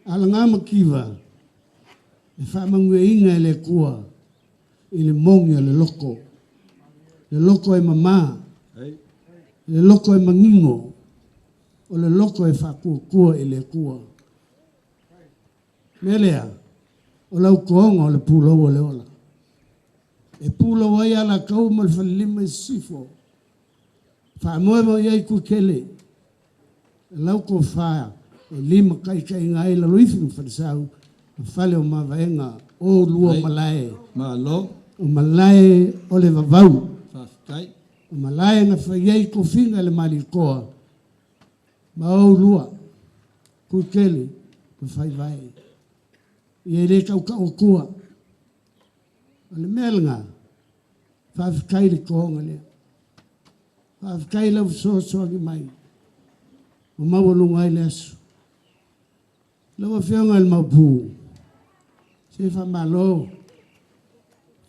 Alaga ma Kiva e faamanuiaina e le Atua i le mogi o le loto, le loto e mama, le loto e manino, o le loto e faatuatua i le Atua. O le mea lea, o lau toga o le pulou o le ola. E pulou ai Alataua ma le Falelima i Sisifo, faamoemoe i ai Tuitele, lau tofa e limataitaiina ai Laloifi ma Falesau ma fale o Mavaega, o oulua malae. Malo. O malae o le vavau. Faafetai. O malae na fai ai tofiga e le Malietoa ma oulua, Tuitele ma Faivae. Ia e le tautau atua. O le mea lena, faafetai i le toaga lea. Faafetai i lau fesoasoani mai ua maualuga ai le aso. Lau Afioga i le Maopu, se faamalo,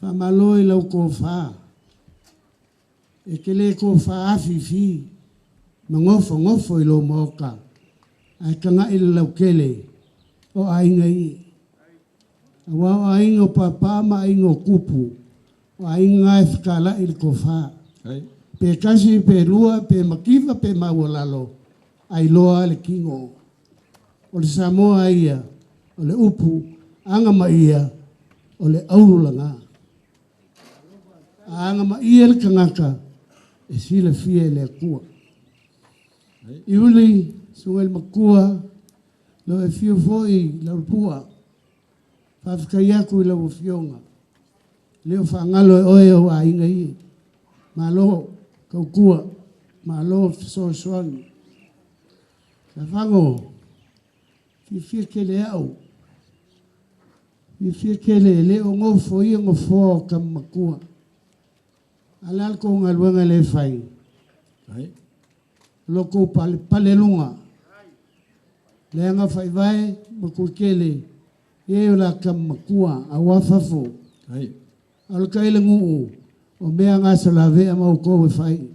faamalo i lau tofa. E te le tofa afifi ma nofonofo i lou maota, ae tagai i le lautele o aiga ia. Aua o aiga o papa ma aiga o tupu, o aiga na e fetalai i le tofa. Pe tasi pe lua pe mativa pe maualalo, a iloa lava le tino. O le Samoa ia, o le upu agamaia, o le aululaga. A agamaia le tagata, e silafia e le Atua. Iuli, susuga i le Matua, Lau afio foi Laulupua, faafetai atu i lau afioga, e le o faagalo e oe ou aiga ia. Malo tautua, malo fesoasoani. Safago, fiafia tele au, fiafia tele e le o nofoia nofoa o tama matua. A o le a le tou galuega lea e fai? Lo tou palepale luga, leaga faivae ma Tuitele e o la tama matua aua fafo. A o le tai le nuu, o mea gasalavea ma outou e fai.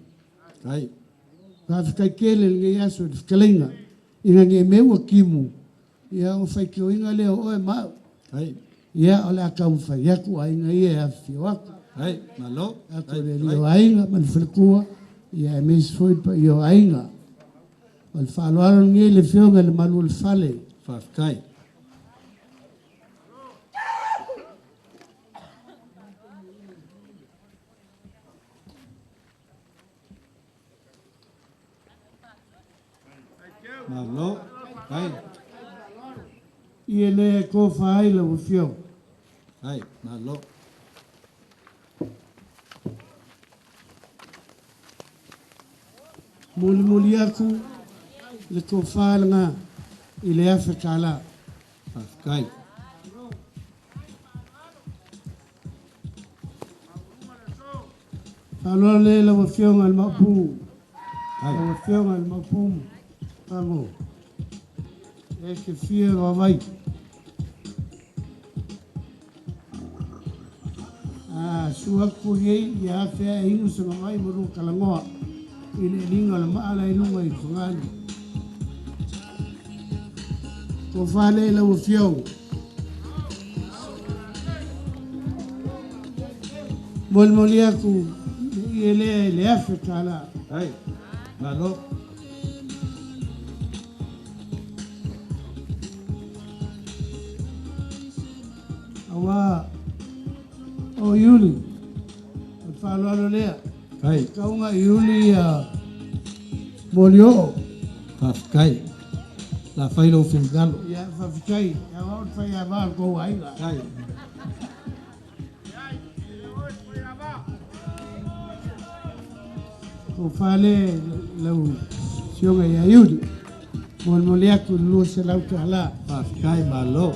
Faafetai tele i lenei aso i le fetalaiga ina ne i mea ua timu, ia ona faitioina lea o oe ma au. Ia, o le a taumafai atu aiga ia e afifio atu. Atu le alii o aiga ma le faletua, ia aemaise foi le paia o aiga. O le faaaloalo lenei i le Afioga i le Malu o le Fale. Faafetai. Malo. Ai. Ia lea e tofa ai lau Afioga. Ai, malo. Molimoli atu le tofa lena i le $1000. Faafetai. Faaaloalo lea i lau Afioga i le Maopu. Lau Afioga i le Maopu, Fago, e te fia vaavai. A su atu nei ia afea e inu sona vai ma lua talanoa i le eliga o le maa la i luga i Fogali. Tofa lea i lau Afioga. Molimoli atu le ie lea i le $1000. Ai, malo. Aua o Iuli, o le faaaloalo lea. Ai. Tauga Iuli ia Molioo. Faafetai. La fai lou finagalo. Ia, faafetai. Aua o le faiava o le tou aiga. Ai. Tofa lea lau Afioga ia Iuli, molimoli atu i le $200. Faafetai, malo.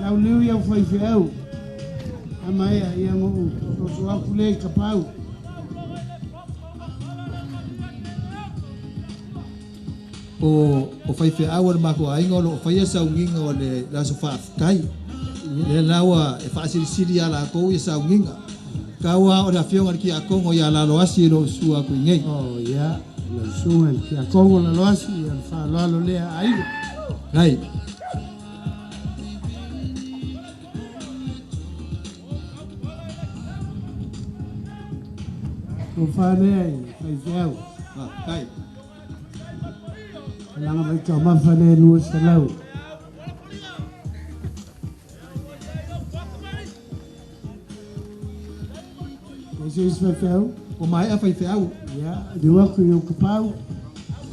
Tauliu i au faifeau, a maea ia ona ou soso atu lea i Tapaau. O faifeau a le matou aiga o lo o faia sauniga o le aso faafetai. Lea la ua e faasilisili ia latou ia sauniga. Tau lava o le afioga i le Tiakono ia Laloasi o lo o susu atu i inei. Oh, ia. Lau susuga i le Tiakono Laloasi, ia le faaaloalo lea a aiga. Ai. Tofa lea i faifeau. Faafetai. Malaga mai taumafa lea 200. E se isi faifeau? Ua maea faifeau. Ia, liu atu i Ukapau.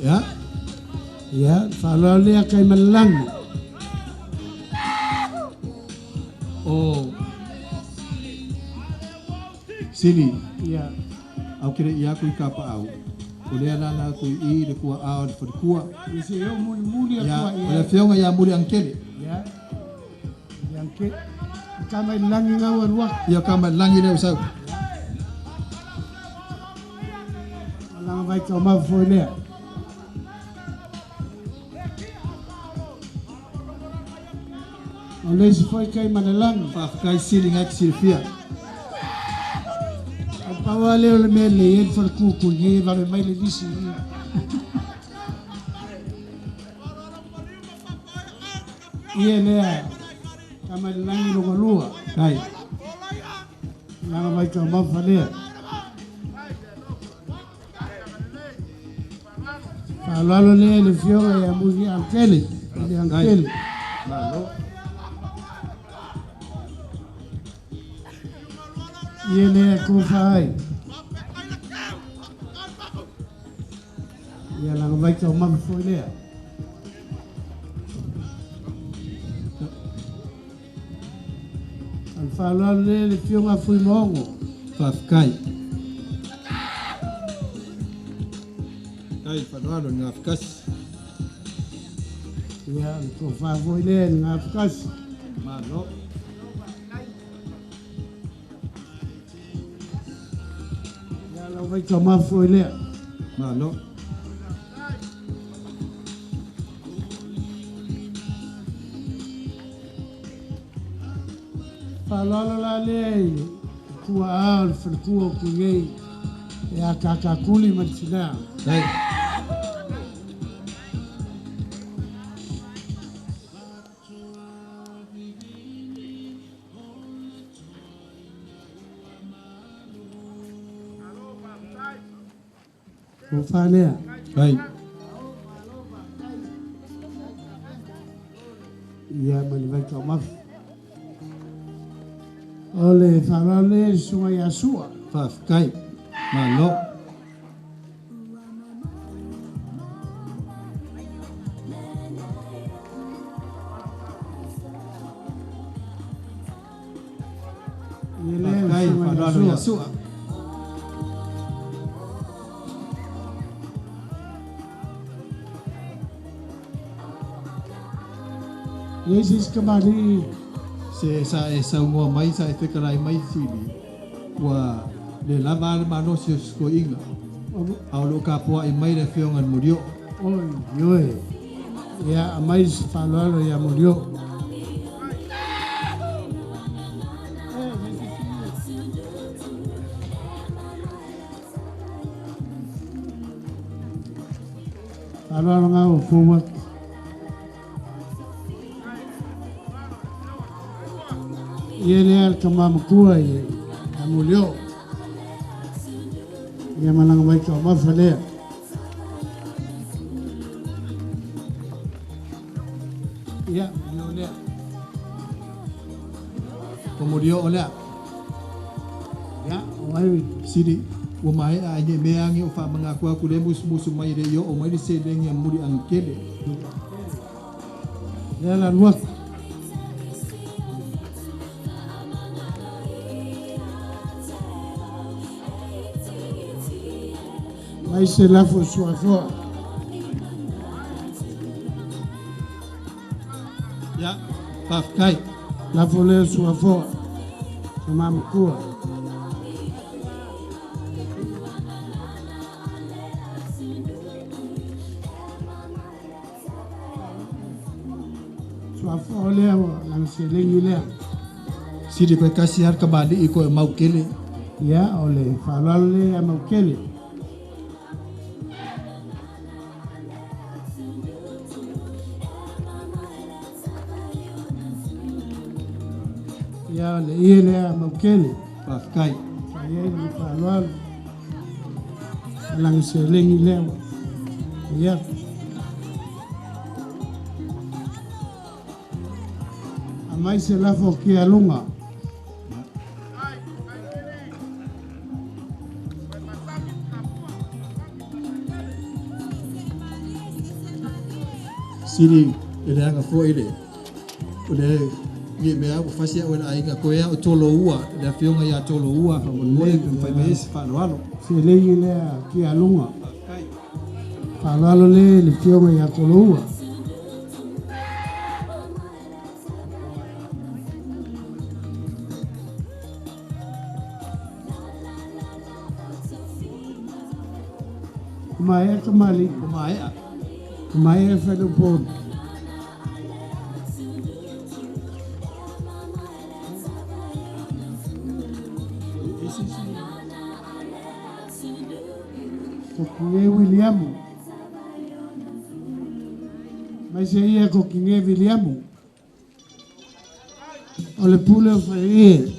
Ia. Ia, faaaloalo lea kai malalagi. O Sili. Ia. Au kere ia kui ka paau. O lea lana aku i le kua ao le falikua. Ia se o muli muli Ia, atua o le afioga ia Muri Angkele. Ia. Ia angkele. Ka mai langi ngau alua. Ia ka mai langi leo sau. Langa vai ka ma foi lea. O le isi foi kai malalangi. Faafetai Sili ngai silafia. O pau lava lea o le mea e lelei ai le falekukui nei e vave mai le lisi i i. Ia lea, Tamailalagi lona lua. Kai. Laga vai taumafa lea. Faaaloalo lea i le afioga ia Muri Aukele, i le Aukele. Malo. Ia lea e tofa ai. Ia laga vai taumafa foi lea. O le faaaloalo lea i le afioga a Fuimaono. Faafetai. Kai faaaloalo i le Gafatasi. Ia, o le tofa foi lea i le Gafatasi. Malo. Ia, lau vaitaumafa foi lea. Malo. Faaaloalo la lea i le tuaa o le faletua o Tuiei e akaakakuli ma le tina. Ai. Tofa lea. Ai. Ia ma le vaitaumafa. O le faaaloalo lea i le susuga ia Sua. Faafetai. Malo. Ia lea le Faafetai susuga ia faaaloalo ia Sua. Sua. Ia se isi kamali'i. Se sa e saunoa mai sa e fetalai mai Sili, ua le lava a le malosi o se toeaina, a o lo o tapuai mai le afioga i le Molioo. Oi, ioe. Ia, aumai se faaaloalo ia Molioo. Faaaloalo gau o fou atu. Ia lea le tama matua i a Molioo. Ia malaga mai taumafa lea. Ia, Molioo lea. O Molioo lea. Ia, o ai. Sili, ua maea ai nei mea agi o faamanatua atu lea musumusu mai e le i oo mai le seleni a Muri Agikele. Lea la alu atu. Mai se lafo suafoa. Ia, faafetai. Lafo lea suafoa. Tama matua. Suafoa lea ua lana seleni lea. Sili koe kasi lava le kamali'i koe Maukele. Ia, o le faaaloalo lea ia Maukele. Ia, le ie lea maukele. Faafetai. Fai ai le faaaloalo. Alaga seleni lea ua ia. Aumai se lafo kialuga. Sili e leaga foi le o le ni mea ua fasi au e le aiga koe au Toloua le afioga ia Toloua faamolemole pe mafai mai ai se faaaloalo. Seleni lea kialuga. Faaaloalo le le afioga ia Toloua. Maea kamali. Ua maea. Maea Faleupolu. Ko Kinge Wiliamu. Mai se ia ko Kinge Wiliamu. O le pule o Whaie.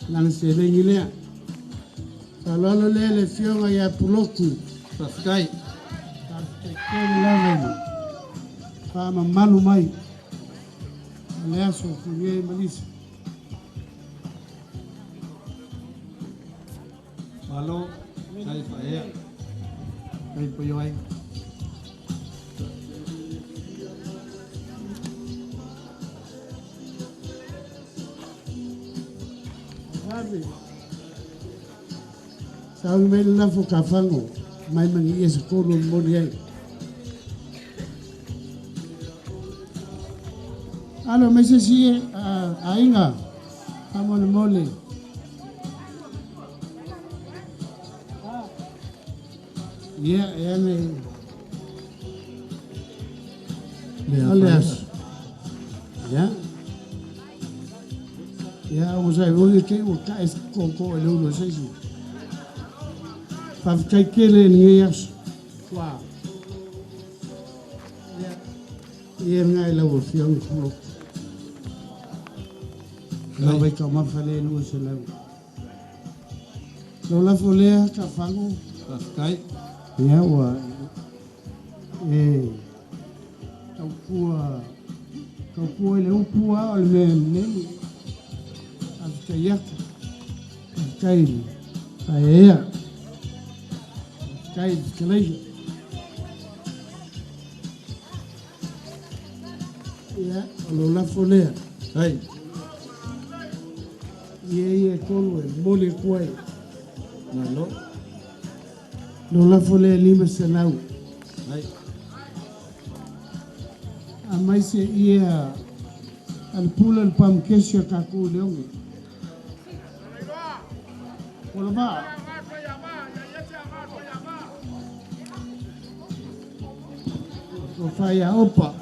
Lana seleni lea. Faaaloalo lea le afioga ia Puloku. Faafetai. Faafetai tele lava i le faamamalu mai o le aso o Fuge ma Lisa. Malo, sai faaea. Kai paio ai. Vave. Sauni mai le lafo ka fango, mai mangi ia se kolu o moni ai. Alo mai se si e aiga, faamolemole. Ia, e ana i Le o le afaina. aso. Ia. Ia, o sai voi ke ua ka e koko e le ulo se isi. Faafetai tele i lenei aso. Ua. Ia, ia lena i lau Afioga Puloku. Lau vai taumafa lea e 200. Lau lafo lea ka fagu. Faafetai. Ia ua e taupua taupua i le upu a o le mea lelei. Faafetai atu. Faafetai i le paeaea. Faafetai i le fetalaiga. Ia, o lou lafo lea. Ai. Ia ia e tolu e momoli atu ai. Malo. Lou lafo lea e 500. Ai. Aumai se ia a le pule o le pamukesi a tatou i le oge. Ua lava. Tofa ia Opa.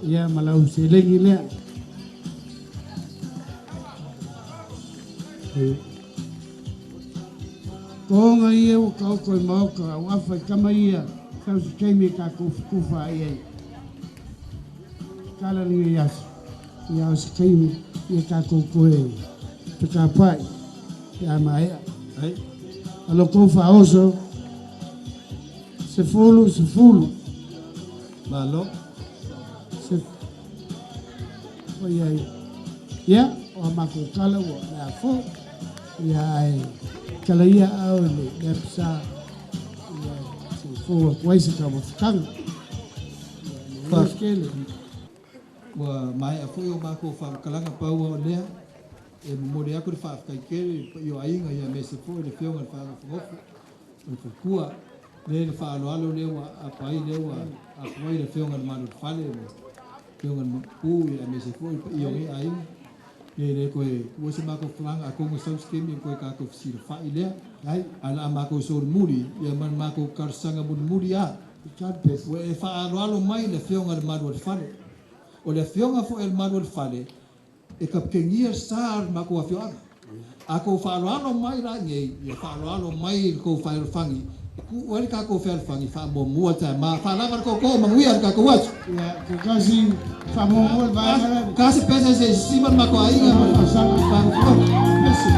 Ia ma lau seleni lea. Toga ia ua taoto i maota au afa i tama ia sau se taimi e tatou fetufa ai ai. Tala lenei aso, ia o se taimi ia tatou toe fetapai pe a maea. Ai. A lo tou faaoso, 10, 10. Malo. Se, oi ai. Ia, o a matou tala ua mea fou. Ia ae tala ia ao i le le apisa. Ia, se i fou atu ai se taumafataga. Ia, manuia tele. Ua maea foi o makou faamatalaga pau o lea e momoli atu le faafetai tele i le paia o aiga ia aemaise foi le afioga i le Faagofogofu o le Faletua le le faaaloalo lea ua aapa ai lea ua apu ai le afioga i le Malo o le Fale le afioga i le Maopu ia aemaise foi le paia o nei aiga ia le toe tuua se matou falaga atonu e sau se taimi ona toe tatou fesilafai lea Ai. ae o le a matou solomuli ia ma le matou talosaga mulimuli a God bless. Ua e faaaloalo mai le afioga i le Malu o le Fale. O le afioga foi a le Malu o le Fale, e kapikenia le sa o le matou afioaga. A tou faaaloalo mai la i nei, ia faaaloalo mai le tou fealofani Ku'u ai le takou fealofani faamuamua taema faalava le tootoo manuia le tatou aso. Ia, se tasi faamuamua le vaega lea. Kasi pesa se sima le matou aiga ma le faafogafoga pese.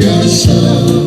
Yes, sir.